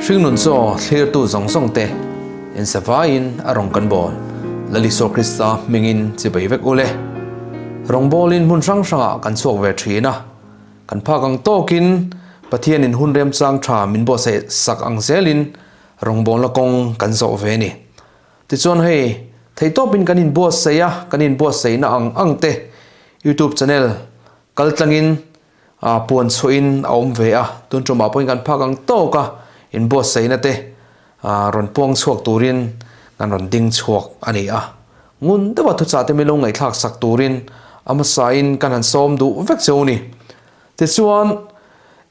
Hringnun chaw thlirtu zawng zawng te insavaiin a rawn kan bawl. Lal Isua Krista hmingin chibai vek ule. Rawngbawlin hmun hrang hrangah kan chhuak ve thin a. Kan phak ang tawkin Pathianin hun remchang tha min buatsaih sak ang zelin rawngbawlna kawng kan zawh ve a ni. Tichuan hei, theihtawpin kan inbuatsaih a, kan inbuatsaihna ang ang te YouTube channel kaltlangin puan chhuahin a awm ve a, tun tumah pawhin kan phak ang tawk a, inbuatsaihna te rawn puang chhuak turin kan rawn ding chhuak a ni a. Ngun deuha thuchah te milo ngaihthlak sak turin a hmasain kan han sawm duh vek che u ni. Tichuan,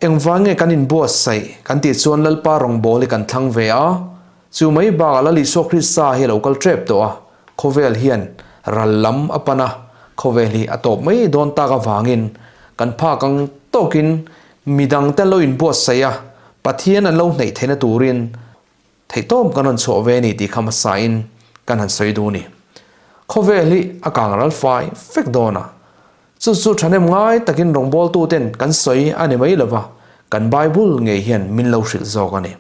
engvang nge kan inbuatsaih kan tih chuan Lalpa rawngbâwl hi kan thlang ve a, Chu mai bakah Lal Isua Krista hi a lo kal tep tawh a, khawvel hian ral lam a pan a, khawvel hi a tawp mai dawn tak avangin kan phak ang tawkin midangte lo inbuatsaih a, Pathian an lo hneih theihna turin theihtawp kan rawn chhuah ve a ni tih kha hmasain kan han sawi duh a ni. Khawvel hi a kang ral fai fek dawn a, Chu chu thahnem ngai takin rawngbawltuten kan sawi a ni mai lova, kan Bible ngei hian min lo hrilh zawk a ni.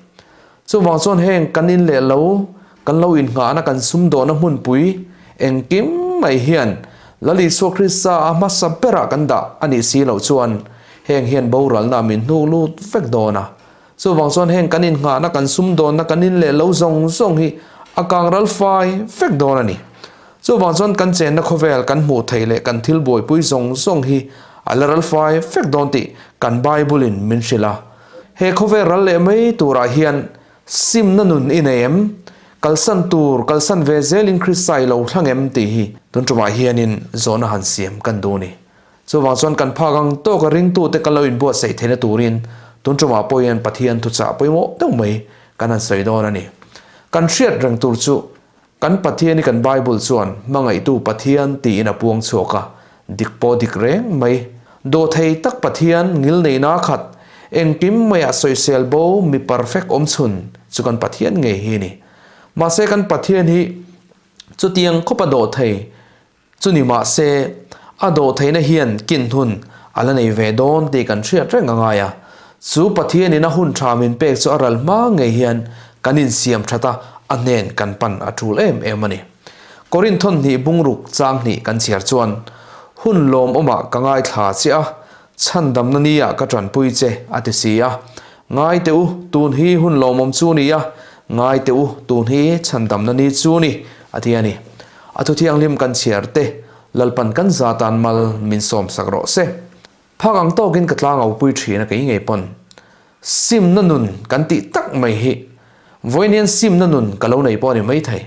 Chuvang chuan heng kan in leh lo, kan lo inngahna kan sumdawhna hmunpui engkim mai hian Lal Isua Krista a hmasa berah kan dah a nih si loh chuan heng hian boralna min hnuk lut vek dawn a. Chuvang chuan heng kan inngahna kan sumdawnna kan in leh lo zawng zawng hi a kang ral fai vek dawn a ni. Chuvang chuan kan chenna khawvel kan hmuh theih leh kan thil buaipui zawng zawng hi a la ral fai vek dawn tih kan Bible in min hrilh a. He khawvel ral leh mai turah hian simna nun i nei em? Kalsan tur kalsan ve zelin Krista i lo thlang em tih hi tun tumah hianin zawhna han siam kan duh a ni. Chuvang chuan kan phak ang tawka ringtute kan lo inbuatsaih theihna turin tun tumah pawh hian Pathian thuchah pawimawh deuh mai kan han sawi dawn a ni. Kan hriat reng tur chu kan Pathian hi kan Bible chuan hmangaihtu Pathian tiin a puang chhuak a, dik pawh dik reng mai. Dawhthei tak Pathian ngilneihna khat, engkim maiah sawisel bo mi perfect awmchhun chu kan Pathian ngei hi a ni. Mahse kan Pathian hi chutiang khawpa dawhthei Chu ni mah se, a dawhtheihna hian kin hun a la nei ve dawn tih kan hriat reng a ngai a. Chu Pathianin a hun tha min pek chu a ral hma ngei hian kan insiam that a, a hnen kan pan a tul em em a ni. Korinthon hnih bungruk chang hnih kan chhiar chuan, Hun lawmawmah ka ngaithla che a, chhandamna nia ka tanpui che, a ti si a. Ngai teh u, tun hi hun lawmawm chu ni a, ngai teh u, tun hi chhandamna ni chu ni, a ti a ni. A thu thianghlim kan chhiar te, Lalpan kan za tan mal min sawm sak rawh se. Phak ang tawkin ka tlangau pui thin a kei ngei pawn. Simna nun kan tih tak mai hi vawiin hian simna nun ka lo nei pawh a ni maithei.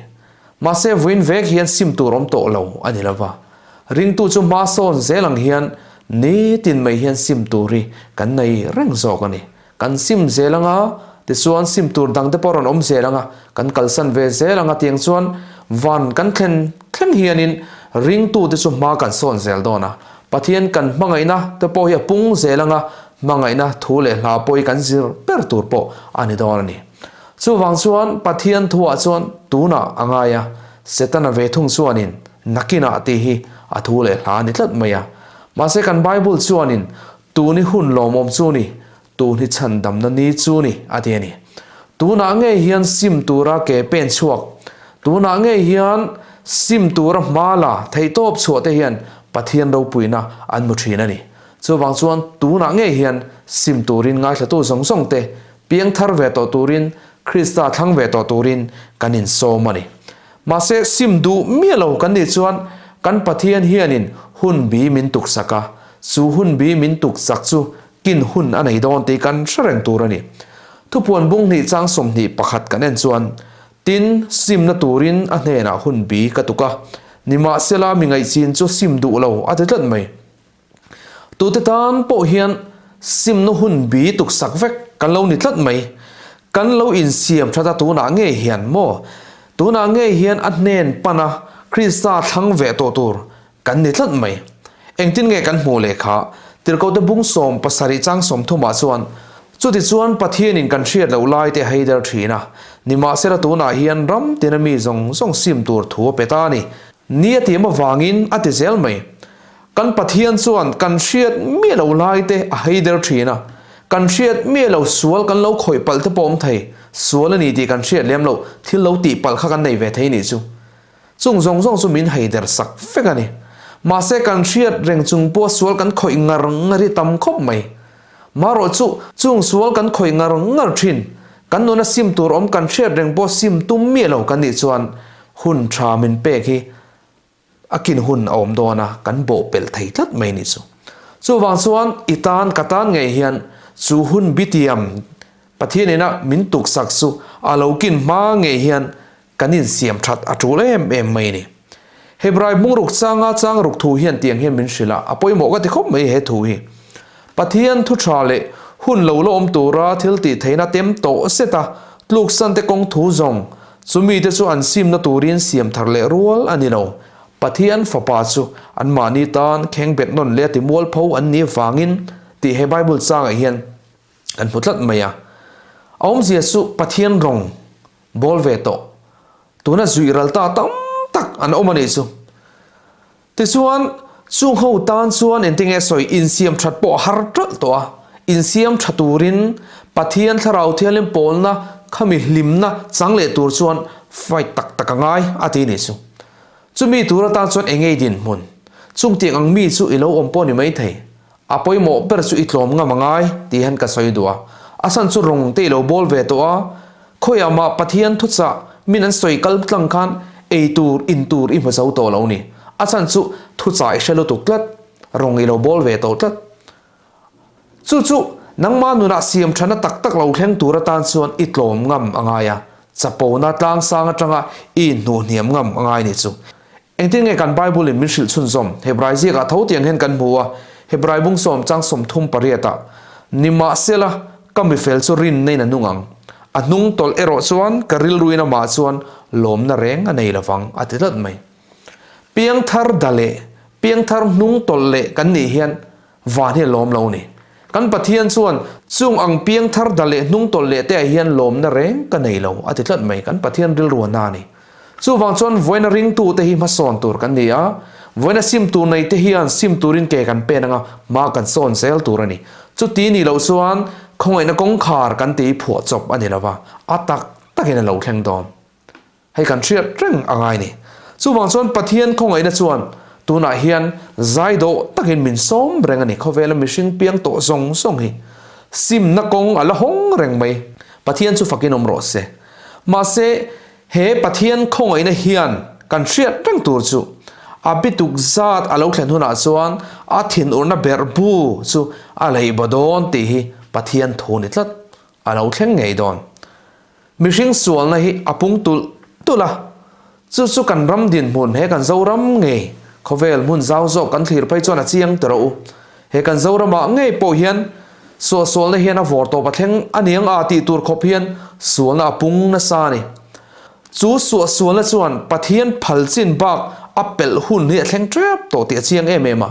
Mahse vawiin vek hian sim tur awm tawh lo a ni lova. Ringtu chu hma sawn zel ang hian nitin mai hian sim tur hi kan nei reng zawk a ni. Kan sim zel anga, tichuan sim tur dang te pawh rawn awm zel anga, kan kalsan ve zel anga tiang chuan van kan thlen thleng hianin ringtute chu hma kan sawn zel dawn a. Pathian kan hmangaihna te pawh hi a pung zel anga, hmangaihna thu leh hla pawh hi kan zir ber tur pawh a ni dawn a ni. Chuvang chuan Pathian thuah chuan tunah a ngai a, Setana ve thung chuanin nakinah tih hi a thu leh hla a ni tlat mai a. Mahse kan Bible chuanin Tun hi hun lawmawm chu ni, tun hi chhandamna ni chu ni, a ti a ni. Tunah ngei hian sim tura ke pen chhuak, tunah ngei hian sim tura hma la theihtawp chhuah te hian Pathian ropuina an hmu thin a ni. Chuvang chuan tunah ngei hian sim turin ngaithlatu zawng zawng te piang thar ve tawh turin, Krista thlang ve tawh turin kan insawm a ni. Mahse, sim duh miah lo kan nih chuan kan Pathian hianin hun bi min tuksak a, chu hun bi min tuksak chu kin hun a nei dawn tih kan hre reng tur a ni. Thupuan bung hnih chang 21 kan en chuan, Tin, simna turin a hnenah hun bi ka tuk a, nimahsela mi ngaihchin chu sim duh lo a ti tlat mai. Tute tan pawh hian simna hun bi tuksak vek kan lo ni tlat mai. Kan lo insiam that a tunah ngei hian maw? Tunah ngei hian a hnen pan a Krista thlang ve tawh tur kan ni tlat mai. Engtin nge kan hmuh leh kha? Tirhkohte bung 17 chang 30 ah chuan, Chutichuan Pathianin kan hriat loh lai te hei der thin a, nimahsela tunah hian ram tina mi zawng zawng sim tur thu a pe ta a ni. Ni a tiam avangin a ti zel mai. Kan Pathian chuan kan hriat miah lo lai te a hei der thin a, kan hriat miah lo sual kan lo khawih palh te pawh awm thei. Sual a ni tih kan hriat lem loh, thil lo tih palh kha kan nei ve thei nih chu. Chung zawng zawng chu min heider sak vek a ni. Mahse kan hriat reng chung pawh sual kan khawih ngar ngar hi tam khawp mai. Marawh chu chung sual kan khawih ngar ngar thin, kan nuna sim tur awm kan hriat reng pawh sim tum miah lo kan nih chuan hun tha min pek hi a kin hun a awm dawn a, kan bawh pelh thei tlat mai nih chu. Chuvang chuan i tan ka tan ngei hian chu hun bitiam Pathian ina min tuksak chu a lo kin hma ngei hian kan insiam that a tul em em mai ni. Hebrai bungruk changa chang ruk thu hian tiang hian min hrilh a, a pawimawh ka ti khawp mai he thu hi. Pathian thu tha leh hun lo la awm tura thil tih theihna tem tawh zet a, tluksan te kawng thu zawng, chumi te chu an simna turin siam thar leh rual a ni lo. Pathian fapa chu anmahni tan khengbet nawn leh a ti mualpho an nih vangin tih he Bible changah hian kan hmu tlat mai a. A awmzia chu Pathian rawng bawl ve tawh. Tuna zuih ral ta tam tak an awm a nih chu. Tichuan, chung ho tan chuan engtinge sawi insiam that pawh a har tawlh tawh a. Insiam tha turin Pathian Thlarau Thianghlim pawlna khami hlimna chang leh tur chuan fight tak tak a ngai a ti nih chu. Chumi tur atan chuan engei dinhmun? Chung tiang ang mi chu i lo awm pawh ni maithei. A pawimawh ber chu i tlawm ngam a ngai tih hian ka sawi duh a. A chhan chu rawng te i lo bawl ve tawh a, khawiah mah Pathian thuchah min an sawi kal tlang khan ei tur, in tur i hmu zo tawh lo ni. A chhan chu thuchah i hre lutuk tlat, rawng i lo bawl ve tawh tlat. Chu chu nangmah nunah siam thana tak tak lo thleng tur atan chuan i tlawm ngam a ngai a, chapona tlangsang atanga i inhnuhhniam ngam a ngai ni chu. Engtin nge kan Bible in min hrilh chhunzawm? Hebrai ziakah tho tiang hian kan hmu a, Hebrai bung sawm chang 38 ah, Nimahsela, ka mifel chu rinna in a nung ang. A hnung tawlh erawh chuan ka rilruin amah chuan lawmna reng a nei lovang, a ti tlat mai. Piangthar da leh piangthar hnung tawlh leh kan nih hian van hi a lawm lo ni. Kan Pathian chuan chung ang piangthar da leh hnung tawlh leh te ah hian lawmna reng ka nei lo, a ti tlat mai. Kan Pathian rilru a na a ni. Chuvang chuan vawiina ringtute hi hmasawn tur kan ni a, vawiina sim tur neite hian sim turin ke kan pen anga hma kan sawn zel tur a ni. Chuti nih loh chuan khawngaihna kawngkhar kan ti phuah chawp a ni lo va, a tak takin a lo thleng dawn. Hei kan hriat reng a ngai ni. Chuvang chuan Pathian khawngaihna chuan tunah hian zai dawh takin min sawm reng a ni. Khawvela mihring piang tawh zawng zawng hi simna kawng a la hawng reng mai. Pathian chu fakin awm rawh se. Mahse, he Pathian khawngaihna hian kan hriat reng tur chu a bituk zat a lo thlen hunah chuan a thinurna berh bu chu a lei baw dawn tih hi Pathian thu ni tlat a lo thleng ngei dawn. Mihring sualna hi a pung tulh tulh a, chu chu kan ram dinhmun he kan Zoram ngei khawvel hmun zau zawk kan thlir phei chuan a chiang tawh rawh u. He kan Zoramah ngei pawh hian suahsualna hian a vawr tawp a thleng a niang a tih tur khawp hian sualna a pung nasa a ni. Chu suahsualna chuan Pathian phal chin bak a pelh hun hi a thleng tep tawh tih a chiang em em a.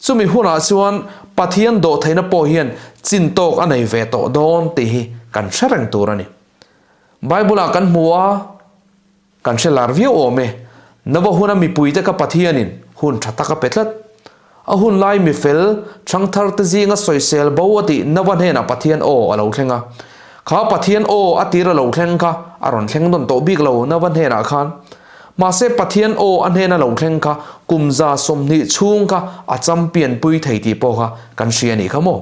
Chumi hunah chuan Pathian dawhtheihna pawh hian chin tawk a nei ve tawh dawn tih hi kan hre reng tur a ni. Bible-ah kan hmu a. Kan hre lar viau awm e. Nova huna mipuite kha Pathianin hun tha tak a pe tlat. A hun lai mi fel, chhangthar te zinga sawisel bo a tih Nova hnenah Pathian aw a lo thleng a. Kha Pathian aw a tir a lo thleng kha a rawn thleng nawn tawh bik lo Nova hnenah khan. Mahse Pathian aw a hnena lo thleng kha kum 20 chhung kha a champion pui thei tih pawh kha kan hria nih kha maw?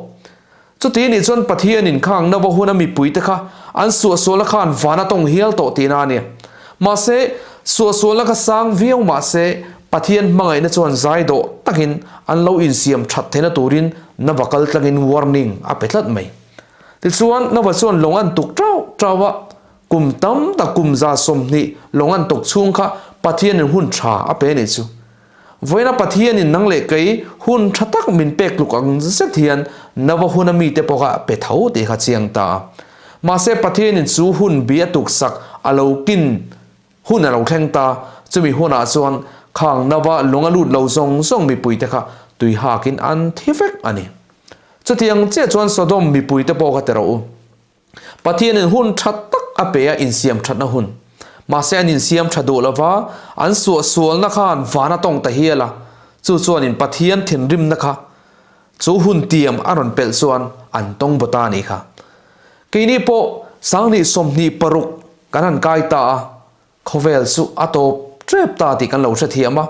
Chuti nih chuan Pathianin khang Nova huna mipuite kha an suahsualna khan van a tawng hial tawh tihna a ni. Mahse, suahsualna kha sang viau mahse, Pathian hmangaihna chuan zai dawh takin an lo insiam that theihna turin Nova kal tlangin warning a pe tlat mai. Tichuan, Nova chuan lawng an tuk tau tau a, kum tam tak kum 20 lawng an tuk chhung kha Pathianin hun tha a pe nih chu. Vawiina Pathianin nang leh kei hun tha tak min pek tluk ang zet hian Nova huna mite pawh kha pe tho tih kha chiang ta a. Mahse Pathianin chu hun bi a tuksak a lo kin hun a lo thleng ta, chumi hunah chuan khang Nova lung a lut lo zawng zawng mipuite kha tui hakin an thi vek a ni. Chutiang chiah chuan Sodom mipuite pawh kha ti rawh u. Pathianin hun tha tak a pe a insiam thatna hun. Mahse an insiam tha duh lova, an suahsualna khan van a tawng ta hial a, chu chuanin Pathian thinrimna kha chu hun tiam a rawn pelh chuan an tawng baw ta a nih kha. Keini pawh 26 kan han kai ta a, khawvel chu a tawp tep ta tih kan lo hrethiam a.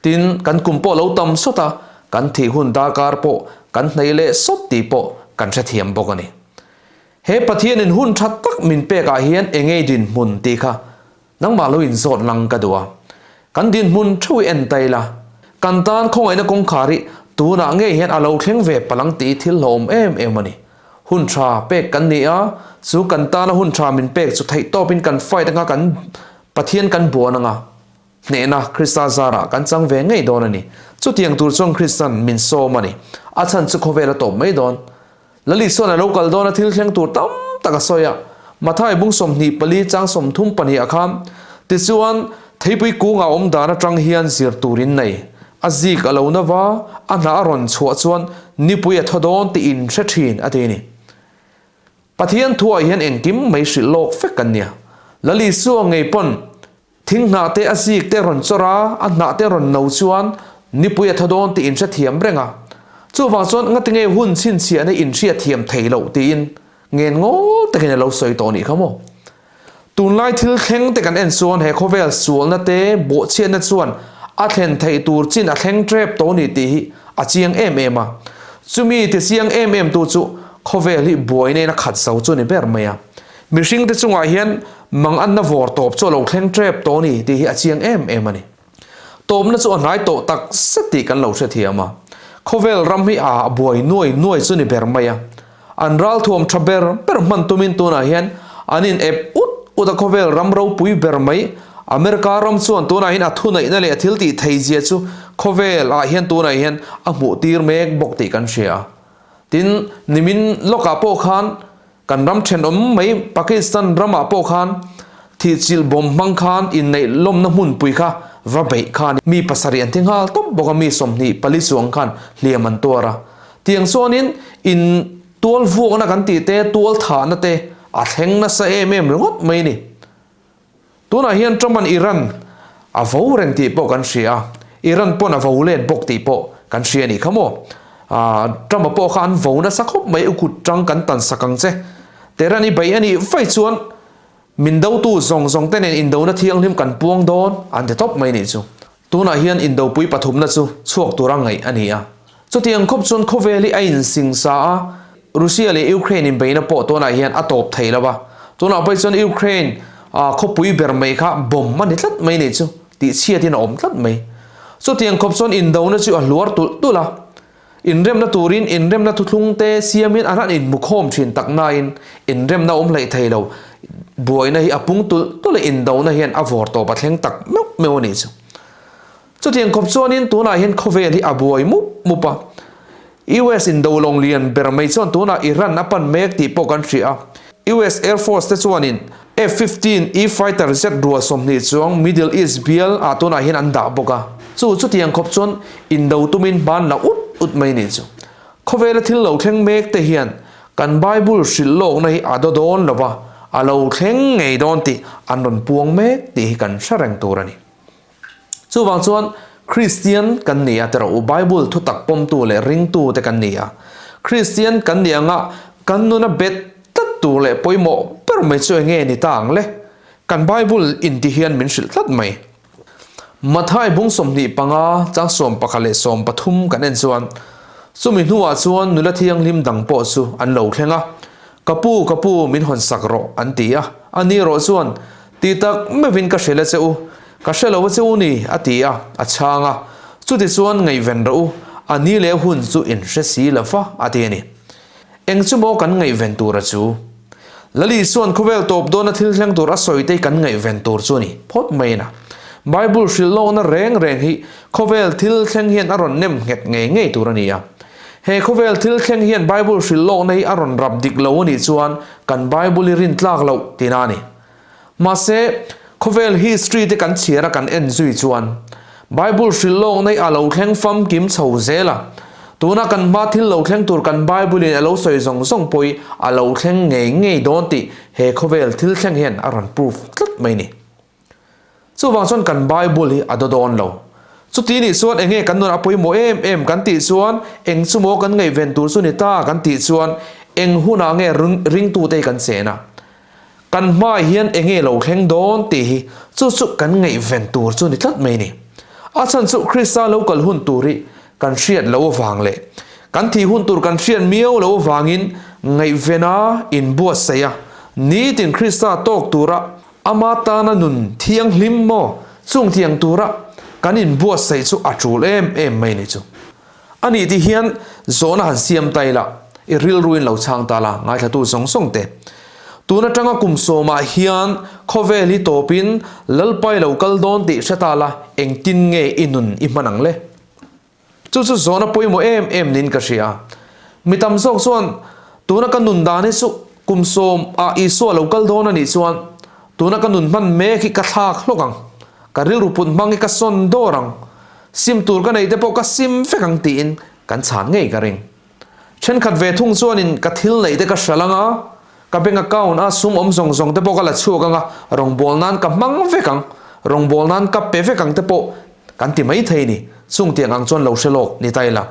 Tin, kan kum pawh lo tam sawt a, kan thih hun darkar pawh kan hnaih leh sawt tih pawh kan hrethiam bawk a ni. He Pathianin hun tha tak min pekah hian engei dinhmun tih kha Nangmah lo inzawt lang ka duh a, kan dinhmun theuh i en ta ila, kan tan khawngaihna kawngkhar hi tunah ngei hian a lo thleng ve palang tih thil hlauhawm em em a ni. Hun tha pek kan ni a, chu kan tana hun tha min pek chu theihtawpin kan fight anga kan Pathian kan buan anga hnehna Krista zarah kan chang ve ngei dawn a ni. Chutiang tur chuan Kristan min sawm a ni. A chhan chu khawvel a tawp mai dawn. Lali chuan a lo kal dawn a thil thleng tur tam tak a sawi a, Mathai bung 24 chang 32 ah khan, Tichuan, theipui kung a awm dan atang hian zir tur in nei. A zik a lo na va, a hnah a rawn chhuah chuan nipui a thaw dawn tih in hre thin a ti a ni. Pathian thuah hian engkim mai hrilh lawk vek kan nia. Lali Isua ngei pawn Thing hnah te a zik te rawn chawrh a, a hnah te rawn no chuan nipui a thaw dawn tih inhrethiam reng a. Chuvang chuan ngatinge hun chhinchhiahna inhriatthiam thei loh tiin ngen ngawl takin a lo sawi tawh nih kha maw. Tunlai thil thleng te kan en chuan he khawvel sualna te bawhchhiatna chuan a thlen theih tur chin a thleng tep tawh nih tih hi a chiang em em a. Chumi ti chiang em em tu chu khawvel hi buaina in a khat zo chu ni ber mai a. Mihringte chungah hian mang anna vawr tawp chu a lo thleng tep tawh a ni tih hi a chiang em em a ni. Tawpna chu a hnai tawh tak zet tih kan lo hrethiam a. Khawvel ram hi a buai nuai nuai chu ni ber mai a. An ralthuam tha ber ber hman tumin tunah hian an in ep ut ut a khawvel ram ropui ber mai America ram chuan tunah hian a thuneihna leh a thil tih theizia chu khawvel ah hian tunah hian a hmuh tir mek bawk tih kan hria a. Tin, nimin lawkah pawh khan Kan ram thenawm mai Pakistan ramah pawh khan thihchilh bawm hmang khan inneih lawmna hmunpui kha va beih khan mi pasarih an thi nghal tawp bawk a, mi 24 chuang khan hliam an tuar a. Tiang chuanin in tual vuakna kan tih te, tual thahna te a thleng nasa em em ringawt mai a ni. Tunah hian Trump-a'n Iran a vo reng tih pawh kan hria a, Iran pawn a vo let bawk tih pawh kan hria a nih kha maw? Trump-a pawh kha an vo nasa khawp mai, u kut tang kan tan sak ang che. Tehran i beih a nih vaih chuan min dotu zawng zawng te nen indona thianghlim kan puang dawn an ti tawp mai nih chu. Tunah hian indopui pathumna chu chhuak tura ngaih a ni a. Chutiang khawp chuan khawvel hi a insingsa a, Russia leh Ukraine inbeihna pawh tunah hian a tawp thei lo a. Tunah pawh chuan Ukraine khawpui ber mai kha bomb a ni tlat mai nih chu, tihchhiatin a awm tlat mai. Chutiang khawp chuan indona chu a hluar tulh tulh a. Inremna turin inremna thuthlung te siamin an han inhmukhawm thin tak nain inremna awm hleih thei lo. Buaina hi a pung tulh tulh a, indona hian a vawr tawp a thleng tak meuh meuh a nih chu. Chutiang khawp chuanin tunah hian khawvel hi a buai mup mup a. US indo lawng lian ber mai chuan tunah Iran a pan mek tih pawh kan hria a. US Air Force te chuanin F-15 E fighter jet rual 20 chuang Middle East bial ah tunah hian an dah bawk a. Chu chutiang khawp chuan indo tumin hman la ut ut mai nih chu. Khawvela thil lo thleng mek te hian kan Bible hrilh lawkna hi a daw dawn lo va, a lo thleng ngei dawn tih an rawn puang mek tih hi kan hre reng tur a ni. Chuvang chuan Kristian kan ni a tiraw u, Bible thutak pawmtu leh ringtu te kan ni a. Kristian kan ni anga kan nuna bet tlat tur leh pawimawh ber mai chu enge ni ta ang le? Kan Bible inti hian min hrilh tlat mai. Mathai bung 25 chang 11 leh 13 kan en chuan, Chumi hnuah chuan nula thianghlim dang pawh chu an lo thleng a, Ka pu, ka pu, min hawn sak rawh, an ti a. A ni rawh chuan, Ti tak meuhin ka hrilh a che u, ka hre lo a che u ni, a ti a, a chhang a. Chutichuan ngaihven rawh u, a ni leh hun chu in hre si lo va, a ti a ni. Eng chu maw kan ngaihven tur a chu? Lali chuan khawvel tawp dawna thil thleng tur a sawi te hi kan ngaihven tur chu a ni phawt mai a. Bible hrilh lawkna reng reng hi khawvel thil thleng hian a rawn nem nghet ngei ngei tur a ni a. He khawvel thil thleng hian Bible hrilh lawkna hi a rawn rap dik lo a nih chuan kan Bible hi rin tlak loh tihna a ni. Mahse, khawvel history te kan chhiar a kan en zui chuan Bible hrilh lawkna hi a lo thleng famkim chho zel a. Tuna kan hma thil lo thleng tur kan Bible in a lo sawi zawng zawng pawh hi a lo thleng ngei ngei dawn tih he khawvel thil thleng hian a rawn proof tlat mai a ni. Chuvang chuan kan Bible hi a daw dawn lo. Chuti nih chuan enge kan nun a pawimawh em em kan tih chuan eng chu maw kan ngaihven tur chu ni ta kan tih chuan eng hunah nge ringtute hi kan chen a. Kan hmaah hian enge lo thleng dawn tih hi chu chu kan ngaihven tur chu ni tlat mai ni. A chhan chu Krista lo kal hun tur hi kan hriat loh avang leh kan thih hun tur kan hriat miau loh avangin ngaihvena inbuatsaih a, nitin Krista tawk tura ama tana nun thianghlim maw chung tiang tura kan inbuatsaih chu a tul em em mai ni chu. A nih ti hian zawhna han siam ta ila, i rilruin lo chhang ta la, ngaithlatu zawng zawng te. Tun atanga kum sawmah hian khawvel hi tawpin Lalpai lo kal dawn tih hre ta la, engtin nge i nun i hman ang le? Chu chu zawhna pawimawh em em niin ka hria. Mi tam zawk chuan tuna ka nun dan hi chu kum sawmah Isua lo kal dawn a nih chuan tuna ka nun hman mek hi ka thlak hlawk ang, ka rilru put hmang hi ka sawn dawr ang, Sim tur ka neih te pawh ka sim vek ang tiin kan chhan ngei ka ring. Thenkhat ve thung chuanin ka thil neih te ka hralh ang a, ka bank account a sum awm zawng zawng te pawh ka la chhuak ang a, rawngbâwl nan ka hmang vek ang, rawngbâwl nan ka pe vek ang te pawh kan ti mai thei ni. Chung tiang ang chuan lo hre lawk ni ta ila.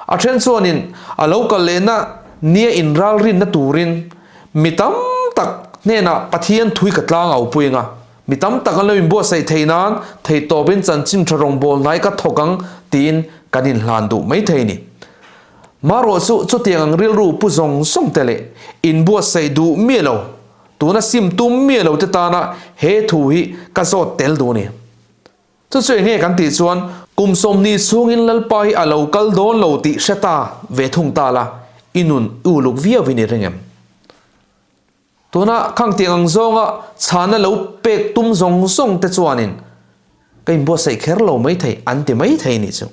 A then chuanin a lo kal lehna nia inralrinna turin mi tam tak hnenah Pathian thui ka tlang au pui ang a, Mi tam tak an lo inbuatsaih theih nan theihtawpin chanchin tha rawngbâwl hnai ka thawk ang tiin kan inhlan duh mai thei a ni. Marawh chu chutiang ang rilru pu zawng zawng te leh inbuatsaih duh miah lo, tuna sim tum miah lo te tana he thu hi ka zawt tel duh a ni. Chu chu enge kan tih chuan kum 20 chhungin Lalpa hi a lo kal dawn lo tih hre ta ve thung ta la, i nun i uluk viauin i ring em? Tuna khang tiang ang zawnga chhana lo pek tum zawng zawng te chuanin ka inbuatsaih kher lo mai thei an ti mai thei nih chu.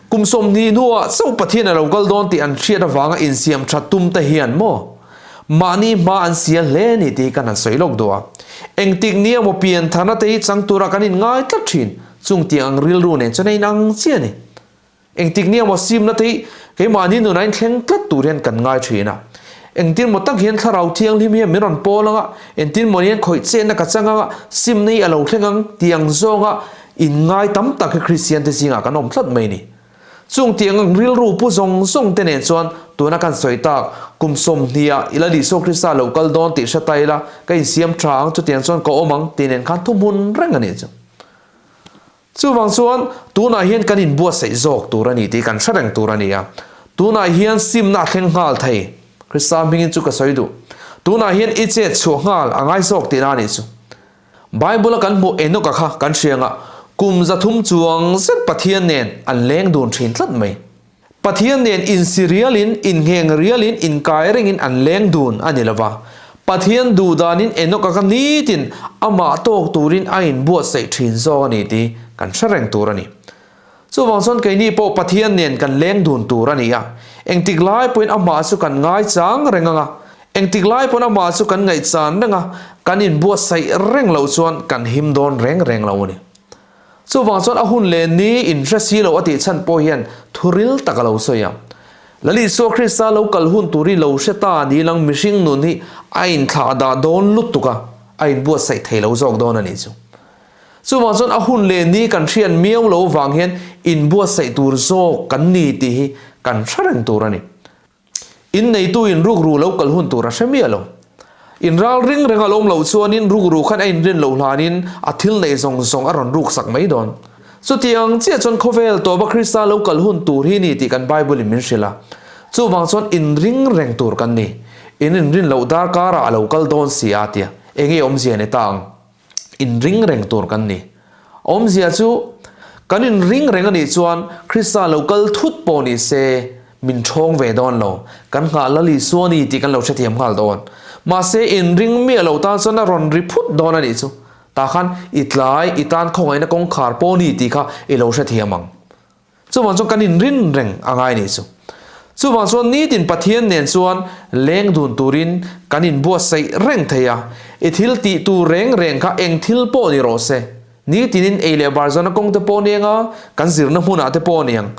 Kum 20 hnuah chauh Pathian a lo kal dawn tih an hriat avanga insiam tha tum te hian maw mahni hma an sial hle a ni tih hi kan han sawi lawk duh a. Engtik ni emaw pian tharna te hi chang tura kan inngai tlat thin chung tiang ang rilru nen chuan a inang chiah a ni. Engtik nia maw simna te hi keimahni nuna in thleng tlat tur hian kan ngai thin a. Engtin maw tak hian thlarau thianghlim hian min rawn pawl ang a, engtin maw hian khawih chetna ka chang ang a, simna hi a lo thleng ang tih ang zawnga in ngai tam tak hi Kristian te zingah kan awm tlat mai ni. Chung tih ang rilru pu zawng zawng te nen chuan tuna kan sawi tak kum 20 ah i la Isua Krista lo kal dawn tih hre ta ila ka insiam tha ang chutiang chuan ka awm ang tih nen khan thuhmun reng a nih chu. Chuvang chuan tunah hian kan inbuatsaih zawk tur a ni tih kan hre reng tur a ni a. Tunah hian simna a thleng nghal thei. Krista hmingin chu ka sawi duh. Tunah hian i chet chhuah nghal a ngai zawk tihna a nih chu. Bible-a kan hmuh Enoch-a kha kan hriang a, kum 300 chuang zet Pathian nen an leng dun thin tlat mai. Pathian nen insi rialin, inngheng rialin, inkai rengin an leng dun a ni lova. Pathian duh danin Enoch-a kha nitin amah tawk turin a inbuatsaih thin zawk a ni tih kan hre reng tur a ni. Chuvang chuan keini pawh Pathian nen kan leng dun tur a ni a. Engtik lai pawhin amah chu kan ngaichang reng ang a. Engtik lai pawn amah chu kan ngaihchan reng a, kan inbuatsaih reng loh chuan kan him dawn reng reng lo a ni. Chuvang chuan a hun leh ni inhre si lo a tih chhan pawh hian thu ril tak a lo sawi a. Lal Isua Krista lo kal hun tur hi lo hre ta ni lang mihring nun hi a inthlah dah dawn lutuk a, a inbuatsaih thei lo zawk dawn a nih chu. Chuvang chuan a hun leh ni kan hriat miau lo vang hian inbuatsaih tur zawk kan ni tih hi kan hre reng tur a ni. In neitu in rukru lo kal hun tur a hre miah lo. In ral ring reng a lawm loh chuanin rukru khan a inrin loh hlanin a thil neih zawng zawng a rawn ruk sak mai dawn. Chutiang chiah chuan khawvel tawpa Krista lo kal hun tur hi ni tih kan Bible in min hrilh a. Chuvang chuan inring reng tur kan ni. In inrin loh darkarah a lo kal dawn si a tia enge awmzia ni ta ang. Inring reng tur kan ni. Awmzia chu, kan inring reng a nih chuan Krista lo kal thut pawh ni se, min ṭhawng ve dawn lo. Kan nghah Lal Isua ni tih kan lo hrethiam nghal dawn. Mahse, inring miah lo tan chuan a rawn ri phut dawn a nih chu. Tah khan i tlai, i tan khawngaihna kawngkhar pawh ni tih kha i lo hrethiam ang. Chuvang chuan kan inrin reng a ngai nih chu. Chuvang chuan nitin Pathian nen chuan leng dun turin kan inbuatsaih reng thei a. I thil tih tur reng reng kha eng thil pawh ni rawh se. Nitinin ei leh bar zawna kawng te pawh ni anga, kan zirna hmunah te pawh ni ang.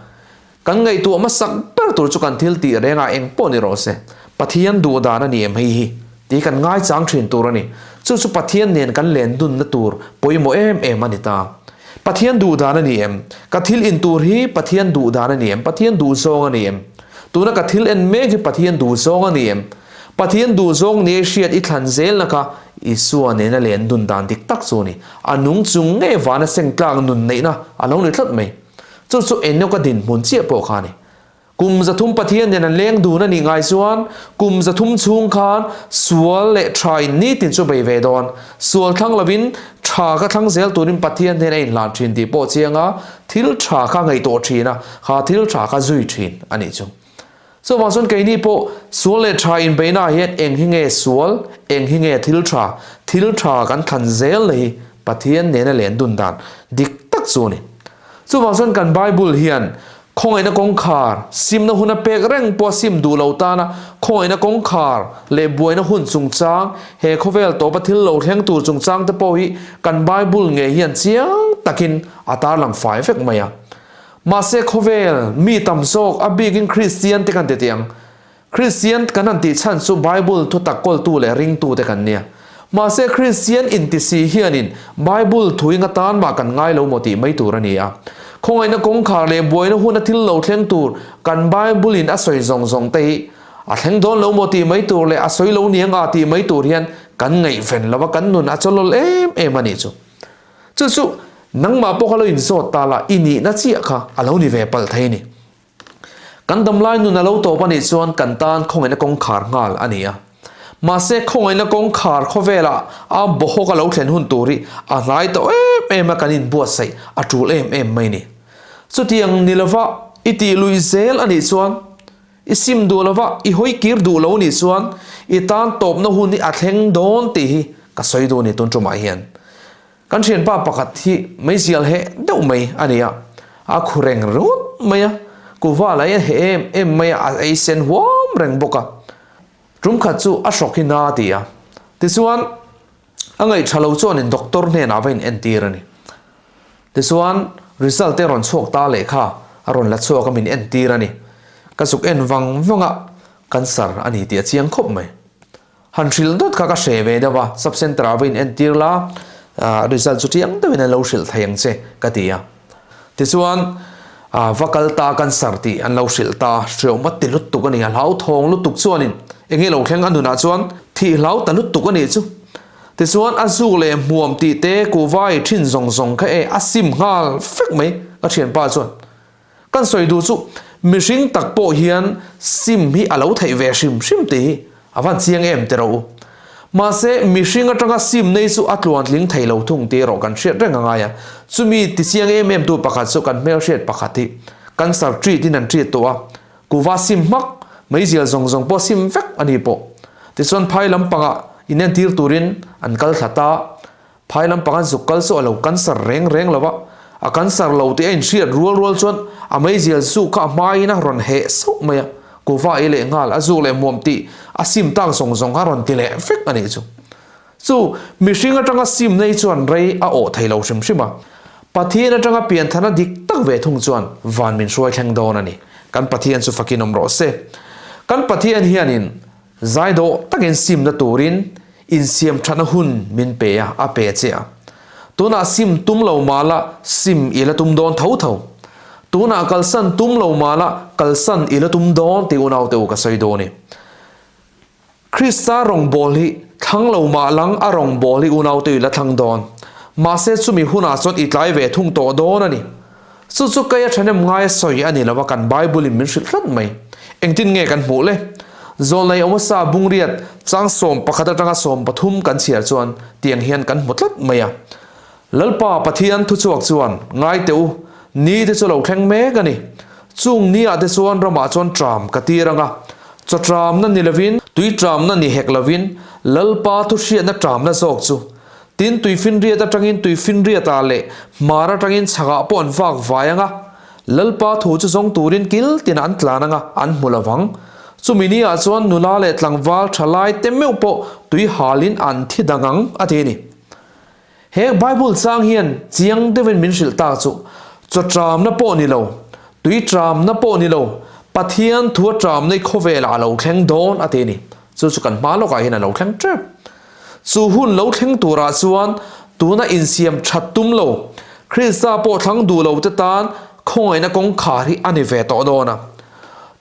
Kan ngaihtuah hmasak ber tur chu kan thil tih rengah eng pawh ni rawh se. Pathian duh dan a ni em hei hi tih kan ngaichang thin tur a ni. Chu chu Pathian nen kan len dunna tur pawimawh em em a ni ta. Pathian duh dan a ni em? Ka thil in tur hi Pathian duh dan a ni em? Pathian duh zawng a ni em? Tuna ka thil en mek hi Pathian duh zawng a ni em? Pathian duh zawng nia i hriat i thlan zelna kha Isua nena len dun dan dik tak chu a ni. A nung chung ngei vana seng tlak nun neihna a lo ni tlat mai. Chu chu Enoka dinhmun chiah pawh kha a ni. Kum 300 Pathian nen an leng dun a nih ngai chuan kum 300 chhung khan sual leh tha in nitin chu bei ve dawn. Sual thlang lovin tha kha thlang zel turin Pathian hnen a inhlan thin tih pawh chiang a, thil tha kha ngaihtuah thin a, kha thil tha kha zui thin a nih chu. Chuvang chuan keini pawh sual leh tha inbeihnaah hian eng hi nge sual, eng hi nge thil tha, thil tha kan thlan zel na hi Pathian nena len dun dan dik tak chu a ni. Chuvang chuan kan Bible hian khawngaihna kawngkhar, simna huna pek reng pawh a sim duh lo tana khawngaihna kawngkhar leh buaina hun chungchang, he khawvel tawpa thil lo thleng tur chungchang te pawh hi kan Bible ngei hian chiang takin a tarlang fai vek mai a. Mahse khawvel mi tam zawk a bikin Kristian te kan ti tih ang. Kristian kan han tih chhan chu Bible thutak kawltu leh ringtu te kan nia. Mahse Kristian inti si hianin Bible thuing atan mah kan ngai lo maw tih mai tur a ni a. Khawngaihna kawngkhar leh buaina huna thil lo thleng tur kan Bible in a sawi zawng zawng te hi a thleng dawn lo maw tih mai tur leh a sawi lo niang a tih mai tur hian kan ngaihven lo a kan nun a chawlawl em em a nih chu. Chu chu nangmah pawh kha lo inzawt ta la, i nihna chiah kha a lo ni ve palh thei a ni. Kan damlai nun a lo tawp a nih chuan kan tan khawngaihna kawngkhar nghal a ni a. Mahse khawngaihna kawngkhar khawvelah a bawhawk a lo thlen hun tur hi a hnai tawh em em a kan inbuatsaih a tul em em mai a ni. Chutiang ni lova i tih luih zel a nih chuan I sim duh lova i hawi kir duh lo nih chuan i tan tawpna hun hi a thleng dawn tih hi ka sawi duh a ni tun tumah hian. Kan thianpa pakhat hi meizial heh deuh mai a ni a, a khu reng ringawt mai a, kuva lah hi a heh em em mai a, a ei sen huam reng bawk a. Tum khat chu a hrawk hi na a ti a, tichuan a ngaihṭha lo chuanin doctor hnenah va inentir a ni. Tichuan, result te rawn chhuak ta leh kha a rawn la chhuak a min entir a ni. Ka zuk en vang vang a, cancer a ni tih a chiang khawp mai. Han hrilh dawt kha ka hre ve deuh a, sub centre ah va in entir la, result chu chiang deuhin an lo hrilh thei ang che ka ti a. Tichuan, va kal ta cancer tih an lo hrilh ta, hriawm a ti lutuk a ni, a hlauthawng lutuk chuanin eng nge lo thleng a nunah chuan thih hlau ta lutuk a nih chu. Tichuan a zuk leh hmuam tih te kuhva i thin zawng zawng kha e a sim nghal fek mai ka thianpa chuan. Kan sawi duh chu mihring tak pawh hian sim hi a lo theih ve hrim hrim tih hi a van chiang em ti rawh u. Mahse mihring atanga sim nei chu a tluantling thei lo thung tih erawh kan hriat reng a ngai a. Chumi ti chiang em em tu pakhat chu kan hmelhriat pakhat hi cancer treat in an treat tawh a, Kuhva sim hmak, meizial zawng zawng pawh sim vek a ni pawh. Tichuan phai lampangah inentir turin an kal thla ta. Phai lampang an zuk kal chu a lo cancer reng reng lo va, a cancer lo tih a inhriat rual rual chuan a meizial zuk kha a hmaiin a rawn heh sauh mai a, kuhva ei leh nghal, a zuk leh muam tih a sim tak zawng zawng kha a rawn ti leh vek a nih chu. Chu mihring atanga sim nei chuan rei a awh thei lo hrim hrim a, Pathian atanga pianthana dik tak ve thung chuan van min hruai thleng dawn a ni. Kan Pathian chu fakin awm rawh se. Kan Pathian hianin zaidawh takin simna turin insiam thatna hun min pe a, a pe che a. Tunah sim tum lo mah la sim i la tum dawn tho tho. Tunah kalsan tum lo mah la kalsan i la tum dawn tih unaute u ka sawi dawn i. Krista rawngbâwl hi thlang lo mah lang a rawngbâwl hi unaute i la thlang dâwn. Mahse chumi hunah chuan i tlai ve thung tawh dâwn a ni. Chu chu kei a ṭhahnem ngaia sawi a ni lo a kan Bible-in min hrilh tlat mai. Engtin nge kan hmuh le? Zawlnei Amosa bungriat chang 11 aṭanga 13 kan chhiar chuan tiang hian kan hmu tlat mai a. Lalpa Pathian thuchhuak chuan, Ngai teh u, ni te chu lo thleng mek a ni. Chung ni ah te chuan ramah chuan tram ka tir ang a, chaw tramna ni lovin, tui tramna ni hek lovin, Lalpa thuhriatna tramna zawk chu. Tin, tuifinriat atangin tuifinriatah leh hmar atangin chhakah pawh an vak vai ang a, Lalpa thu chu zawng turin kil tinah an tlan ang a, an hmu lovang. Chumi ni ah chuan nula leh tlangval thalai te meuh pawh tui halin an thi dang ang, a ti a ni. He Bible chang hian chiang deuhin min hrilh tak chu, chaw tramna pawh ni lo, tui tramna pawh ni lo, Pathian thua tramna i khawvelah a lo thleng dawn a ti a ni. Chu chu kan hma lawkah hian a lo thleng tep. Chu hun lo thleng turah chuan tuna insiam that tum lo, Krista pawh thlang duh lo te tan khawngaihna kawngkhar hi a ni ve tawh dawn a.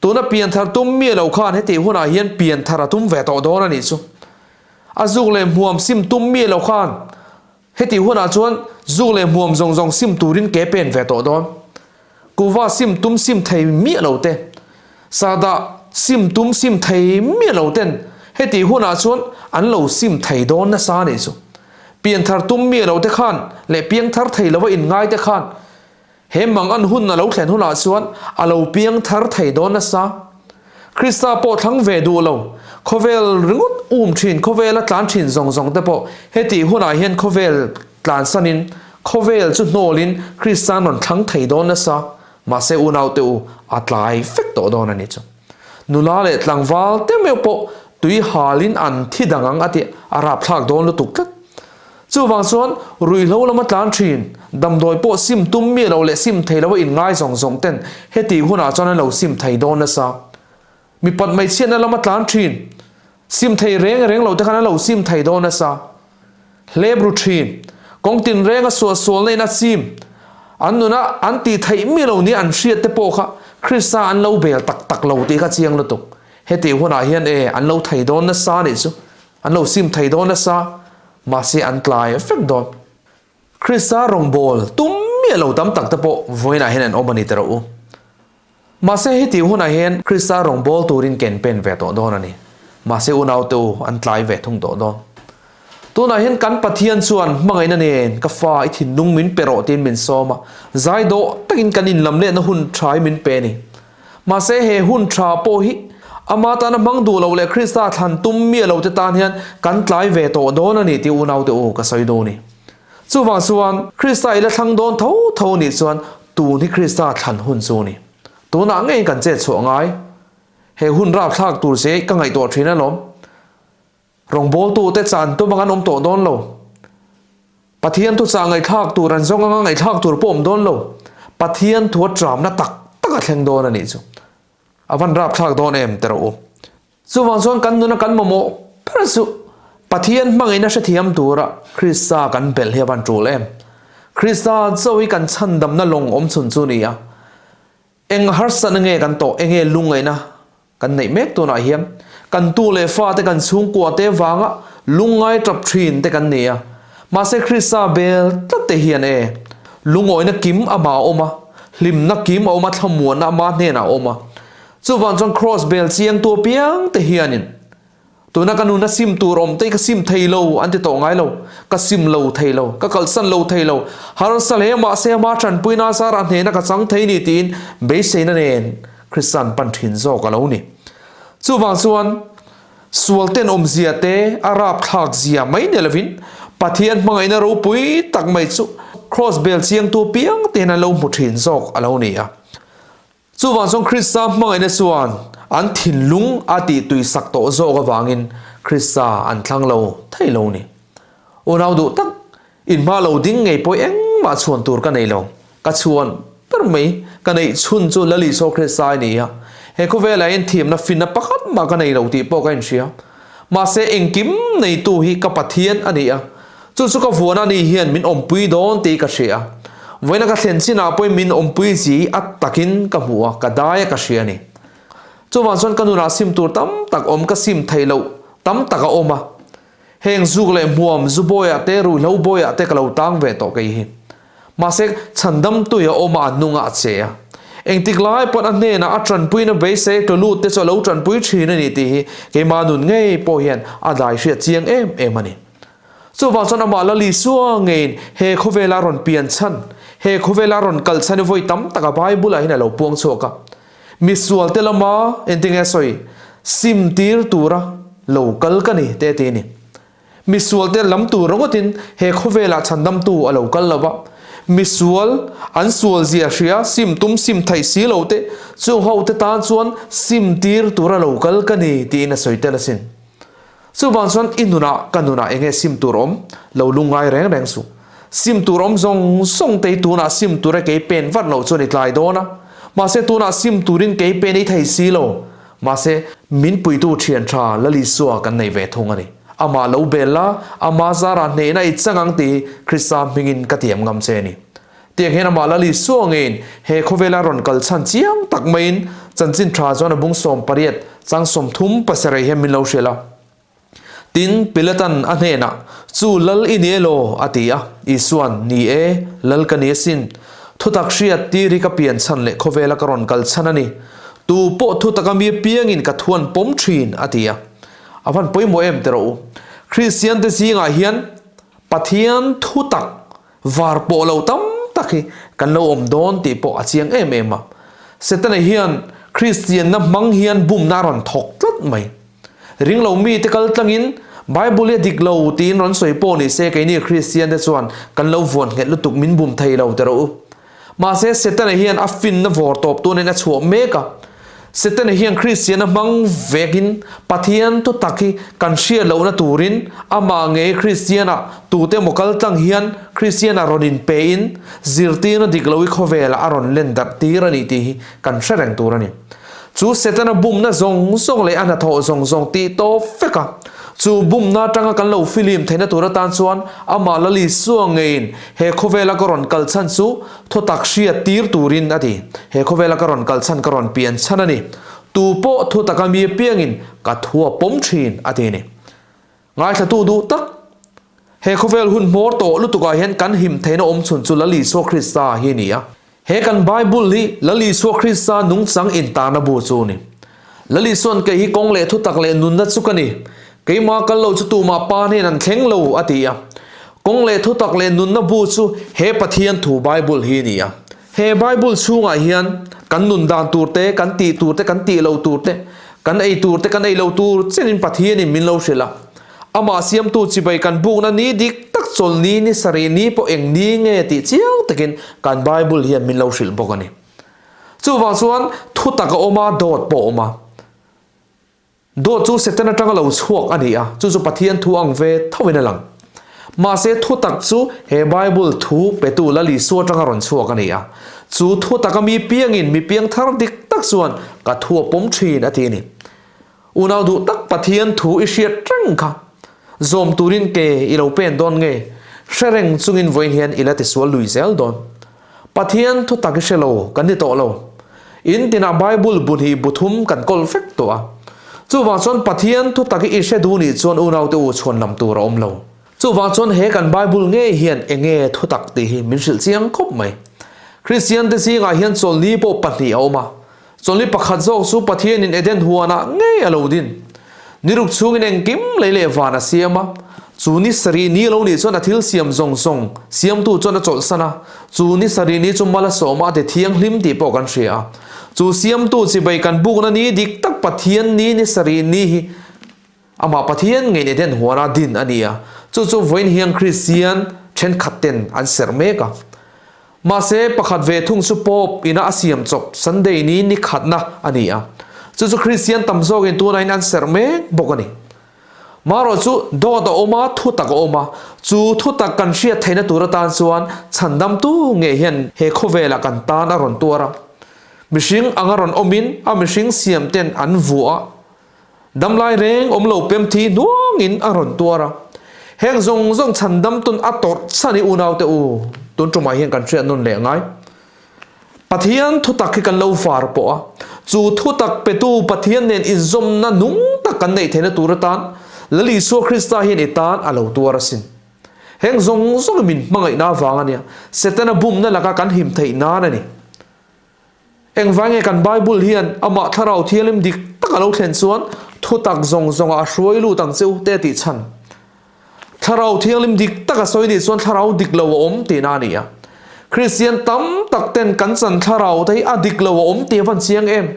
Tuna pianthar tum miah lo khan hetih hunah hian pianthar a tum ve tawh dawn a nih chu. A zuk leh hmuam sim tum mi lo khan hetih hunah chuan zuk leh hmuam zawng zawng sim turin ke pen ve tawh dawn. Kuva sim tum sim thei miah lo te, sahdah sim tum sim thei miah lo ten hetih hunah chuan an lo sim thei dawn nasa a nih chu. Pianthar tum miah lo te khan leh piangthar thei lova inngai te khan He mang an hun a lo thlen hunah chuan a lo piang thar thei dawn nasa. Krista pawh thlang ve duh lo, khawvel ringawt um thin, khawvela tlan thin zawng zawng te pawh hetih hunah hian khawvel tlansanin, khawvel chu hnawlin Krista an rawn thlang thei dawn nasa. Mahse unaute u, a tlai vek tawh dawn a ni chu. Nula leh tlangval te meuh pawh tui halin an thi dang ang a tih a rapthlak dawn lutuk tlat. Chuvang chuan ruihhlo lama tlan thin, damdawi pawh sim tum miah lo leh sim thei lo a inngai zawng zawng ten hetih hunah chuan an lo sim thei dawn nasa. Mipat hmeichhiatna lama tlan thin, sim thei reng reng lo te khan an lo sim thei dawn nasa. Hlep ru thin, kawng tinrenga suahsualna in a chim, an nuna an tih theih miah lo nia an hriat te pawh kha Krista an lo bel tak tak lo tih kha chiang lutuk. Hetih hunah hian e an lo thei dawn nasa anih chu. An lo sim thei dawn nasa, mahse an tlai vek dawn. Krista rawngbâwl tum miah lo tam tak te pawh vawiinah hian an awm a ni ta rawh u. Mahse heti hunah hian Krista rawngbâwl turin ken pen ve tawh dawn a ni. Mahse unaute u an tlai ve thung tawh dawn. Tunah hian kan Pathian chuan hmangaihna nen ka fa i thinlung min pe rawh tiin min sawm a, zai dawh takin kan inlam lehna hun tha hi min pe a ni. Mahse he hun tha pawh hi ama tana hmang duh loh leh Krista thlan tum miah lo te tan hian kan tlai ve tawh dawn a ni tih unaute u ka sawi dawn a ni. Chuvang chuan Krista i la thlang dawn tho tho nih chuan tun hi Krista thlan hun chu a ni. Tunah ngei kan chet chhuah ngai. He hun rapthlak tur che ka ngaihtuah thin alawm. Rawngbawltute chan tum ang an awm tawh dawn lo. Pathian thuchah ngaihthlak tur an zawng anga ngaihthlak tur pawh awm dawn lo. Pathian thu a tramna tak tak a thleng dawn a nih chu. A van rapthlak dawn em ti rawh u. Chuvang chuan kan nuna kan mamawh ber chu Pathian hmangaihna hrethiam tura Krista kan belh hi a van tul em. Krista chauh hi kan chhandamna lawng awm chhun chu a ni a. Eng harsatna nge kan tawh? Enge lungngaihna Kan neih mek tunah hian kan tu leh fate kan chhungkua te vanga lungngai tap thin te kan ni a. Mahse Krista bel tlat te hian e, lungawina kim amah a awm a, hlimna kim a awm a, thlamuanna ama hnenah a awm a. Chuvang chuan Kraws bel chiangtu apiang te hianin Tuna ka nuna sim tur awm te hi ka sim thei lo an ti tawh ngai lo. Ka sim lo thei lo, ka kalsan lo thei lo. Harsa hle mahse ama tanpuina zarah hnehna ka chang thei ni tiin beiseina nen Kristian pan thin zawk a lo ni. Chuvang chuan sual tenawmzia te a rapthlak zia mai ni lovin Pathian hmangaihna ropui tak mai chu Kraws bel chiangtu piang tein an lo hmu thin zawk a lo ni a. Chuvang chuan Krista hmangaihna chuan an thinlung a tih tuisak tawh zawk avangin Krista an thlang lo thei lo ni. Unau duh tak, inhma lo ding ngei pawh engmah chhuan tur ka nei lo. Ka chhuan ber mai, ka neih chhun chu Lal Isua Krista a ni a. He khawvelah hian thiamna finna pakhat mah ka nei lo tih pawh ka inhria. Mahse engkim neitu hi ka Pathian a ni a. Chu chu ka vuana ni hian min awmpui dawn tih ka hria a. Vawiina ka thlen chinah pawhin min awmpui zi a takin ka hmu a, ka dai a ka hria a ni. Chuvang chuan ka nunah sim tur tam tak awm ka sim theih loh tam tak a awm a. Heng zuk leh hmuam zu bawiah te ruihhlo bawiah te ka lo tang ve tawh kei hi. Mahse chhandamtui a awm a a hnungah a che a. Engtik lai pawn a hnenah a tanpuina beisei tlu lut te chu a lo tanpui thin a ni tih hi keimah nun ngei pawh hian a dai hriat chiang em em a ni. Chuvang chuan amah Lal Isua ngeiin he khawvela rawn pian chhan, he khawvela rawn kal chhan hi vawi tam taka Bible-ah hian a lo puang chhuak a. Misualte lama engtin nge sawi, sim tir tura lo kal ka ni te ti a ni. Misualte lam tur ringawtin he khawvelah chhandamtu a lo kal lo va, misual an sual zia hria sim tum sim theih si lo te chung hote tan chuan sim tir tura lo kal ka ni tiin a sawi tel asin. Chuvang chuan i nunah ka nunah enge sim tur awm lo lungngai reng reng suh. Sim tur awm zawng zawng te hi tunah sim tura kei pen vat loh chuan i tlai dawn a. Mahse tunah sim turin kei pen ei thei si lo. Mahse min puitu thian tha Lal Isua kan nei ve thung a ni. Amah lo bel la, ama zarah hnehna i chang ang tih hi Krista hmingin ka tiam ngam che a ni. Tiang hian amah Lal Isua ngeiin he khawvela rawn kal chhan chiang tak maiin chanchin tha chuan a bung 18 chang 37 hian min lo hrilh a. Tin, Pilatan a hnenah, Chu lal i ni elaw? a ti a. Isua'n, Ni e, lal ka ni asin. Thutak hriat tir hi ka pian chhan leh khawvela ka rawn kal chhan a ni. Tu pawh thutaka mi apiangin ka thu an pawm thin, a ti a. A van pawimawh em ti rawh u. Kristiante zingah hian Pathian thutak var pawh lo tam tak hi kan lo awm dawn tih pawh a chiang em em a. Setana hian Kristianna hmang hian bumna a rawn thawk tlat mai. Ringlo mite kal tlangin Bible hi a dik lo tiin rawn sawi pawh ni se keini Kristian te chuan kan lo vuan nghet lutuk min bum thei lo ti rawh u. Mahse Setana hian a finna vawr tawp tunin a chhuah mek a. Setana hian Kristiana hmang vekin Pathian thutak hi kan hriat lohna turin amah ngei Kristiana tute emaw kal tlang hian Kristiana rawn inpein zirtirna dik lo hi khawvelah a rawn len darh tir a ni tih hi kan hre reng tur a ni. Chu Setana bumna zawng zawng leh a hnathawh zawng zawng tih tawp vek a, chu bumna atanga kan lo filim theihna tur atan chuan amah Lal Isua ngeiin he khawvela ka rawn kal chhan chu thutak hriat tir turin a ti. He khawvela ka rawn kal chhan ka rawn pian chhan a ni. Tu pawh thutaka mi apiangin ka thu a pawm thin a ti a ni. Ngaithlatu duh tak, he khawvel hun hmawr tawh lutukah hian kan him theihna awm chhun chu Lal Isua Krista hi a ni a. He kan Bible hi Lal Isua Krista nungchang intarna bu chu a ni. Lal Isua'n kei hi kawng leh thutak leh nunna chu ka ni, keimah kal lo chu tumah Pa hnen an thleng lo a ti a. Kawng leh thutak leh nunna bu chu he Pathian thu Bible hi a ni a. He Bible chhungah hian kan nun dan tur te, kan tih tur te, kan tih lo tur te, kan ei tur te, kan ei lo tur chenin Pathianin min lo hrilh a. Amah siamtu chibai kan bukna ni dik tak chawlni ni sarih ni pawh eng ni nge tih chiang takin kan Bible hian min lo hrilh bawk a ni. Chuvang chuan thutak a awm a, dawt pawh a awm a. Dawt chu Satan atanga lo chhuak a ni a, chu chu Pathian thu ang ve tho in a lang. Mahse thutak chu he Bible thu petu Lal Isua atanga rawn chhuak a ni a, chu thutak a mi piangin mi piang thar dik tak chuan ka thu a pawm thin a ti a ni. Unau duh tak Pathian thu i hriat reng kha zawm turin ke i lo pen dawn nge? Hre reng chungin vawiin hian i la tisual lui zel dawn. Pathian thu tak i hre lo kan ni tawh lo. In tinah Bible bu hnih bu thum kan kawl vek tawh a. Chuvang chuan Pathian thu tak i hre duh nih chuan unaute u chhuan lam tur a awm lo. Chuvang chuan he kan Bible ngei hian enge thu tak tih hi min hrilh chiang khawp mai. Kristian te zingah hian chawlni pawh pahnih a awm a. Chawlni pakhat zawk chu Pathianin Eden huanah ngei a lo din. Ni ruk chhungin engkim lei leh van a siam a. Chu ni sarih ni lo nih chuan a thil siam zawng zawng siamtu chuan a chawlhsan a. Chu ni sarih ni chu mal a sawm a, a ti thianghlim tih pawh kan hria a. Chu siamtu chibai kan bukna ni dik tak Pathian ni ni sarih ni hi Amah Pathian ngei Eden huana din a ni a, chu chu vawiin hian Kristian thenkhat ten an serh mek a. Mahse, pakhat ve thung chu Pope ina a siam chawp Sunday ni ni khatna a ni a, chu chu Kristian tam zawkin tunain an serh mek bawk a ni. Marawh chu dawt a awm a, thutak a awm a, chu thutak kan hriat theihna tur atan chuan chhandamtu ngei hian he khawvelah kan tan a rawn tuar a. Mihring anga rawn awmin a mihring siam ten an vuah a. Damlai reng awm lo pem thi hnuangin a rawn tuar a. Heng zawng zawng chhandam tun a tawrh chhan i unaute u, tun tumah hian kan hriat nawn leh ngai. Pathian thutak hi kan lo var pawh a, chu thutak petu Pathian nen inzawmna nung tak kan neih theihna tur atan Lal Isua Krista hian i tan a lo tuar asin. Heng zawng zawng hi min hmangaihna avang a nia, Setana bumna laka kan him theih nan a ni. Engvai nge kan Bible hian amah Thlarau Thianghlim dik tak a lo thlen chuan thutak zawng zawngah a hruai lut ang che u te a tih chhan? Thlarau Thianghlim dik tak a sawi nih chuan thlarau dik lo a awm tihna a ni a. Kristian tam tak ten kan chan thlarau te hi a dik lo a awm tih a van chiang em?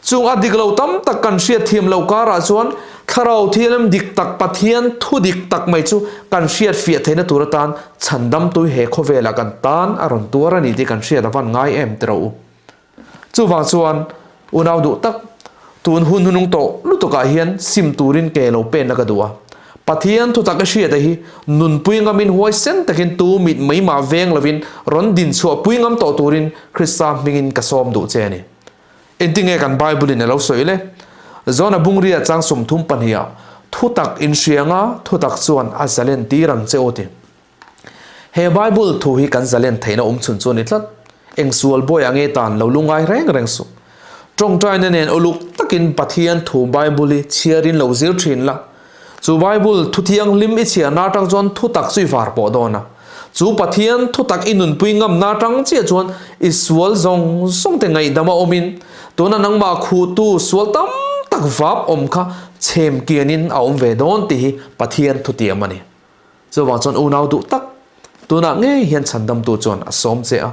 Chung a dik lo tam tak kan hriat thiam lo karah chuan Thlarau Thianghlim dik tak Pathian thu dik tak mai chu kan hriat fiah theihna tur atan chhandamtui he khawvelah kan tan a rawn tuar a ni tih kan hriat a van ngai em ti rawh u. Chuvang chuan unau duh tak tun hun hunung tawh lutukah hian sim turin ke lo pen la ka duh a. Pathian thu tak i hriat a hi nunpui ngamin huaisen takin tu mit mai mah veng lovin rawn din chhuah pui ngam tawh turin Krista hmingin ka sawm duh che a ni. Engtinge kan Bible in a lo sawi le? Zona bungria chang 32 ah, Thutak inhrianga thutak chuan a zalen tir ang che aw ti. He Bible thu hi kan zalen theihna awm chhun chu a ni tlat. Eng sual bawi ah nge tan lo lungai reng reng suh. Tawngtaina nen uluk takin Pathian thu Bible hi chhiarin lo zir thin la. Chu Bible thu thianghlim i chhiarna atang chuan thutak chu i var pawh dawn a. Chu Pathian thutak i nunpui ngamna atang chiah chuan i sual zawng zawng te ngaihdam a awmin tuna nangmah khuhtu sual tam tak vap awm kha chhem kianin a awm ve dawn tih hi Pathian thutiam a ni. Chuvang chuan unau duh tak tunah ngei hian chhandamtu chuan a sawm che a.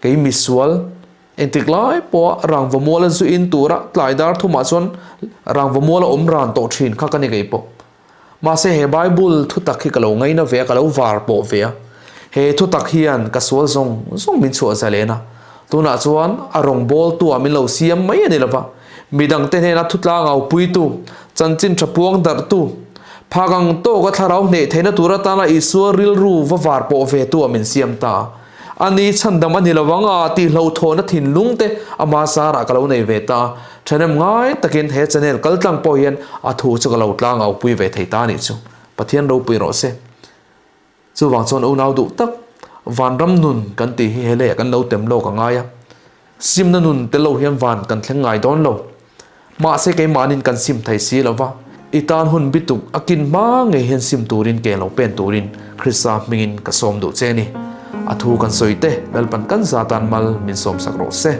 Kei misual, engtik lai pawha rangva muala zu in tura tlai dar thumah chuan rangva muala awm ran tawh thin kha ka ni kei pawh. Mahse he Bible thutak hi ka lo ngaina ve a, ka lo var pawh ve a. He thutak hian ka sual zawng zawng min chhuah zalen a. Tunah chuan a rawngbawltu ah min lo siam mai a ni lova, midangte hnena thutlang au puitu, chanchin tha puang darhtu, phak ang tawka thlarau hneh theihna tur atana Isua rilru va var pawh ve tu ah min siam ta a. A ni chhandam a ni lo ang a tih hlauhthawhna thinlung te ama zarah ka lo nei ve ta a, ṭhahnem ngai takin he channel kal tlang pawh hian a thu chu ka lo tlang au pui ve thei ta a nih chu. Pathian ropui rawh se. Chuvang chuan unau duh tak vanram nun kan tih hi he leiah kan lo tem lawk a ngai a, simna nun tel lo hian van kan thleng ngai dawn lo. Mahse keimahnin kan sim thei si lo va, i tan hun bituk a kin hma ngei hian sim turin ke lo pen turin Krista hmingin ka sawm duh che a ni. A thu kan sawi te Lalpan kan za tan mal min sawmsak rawh se.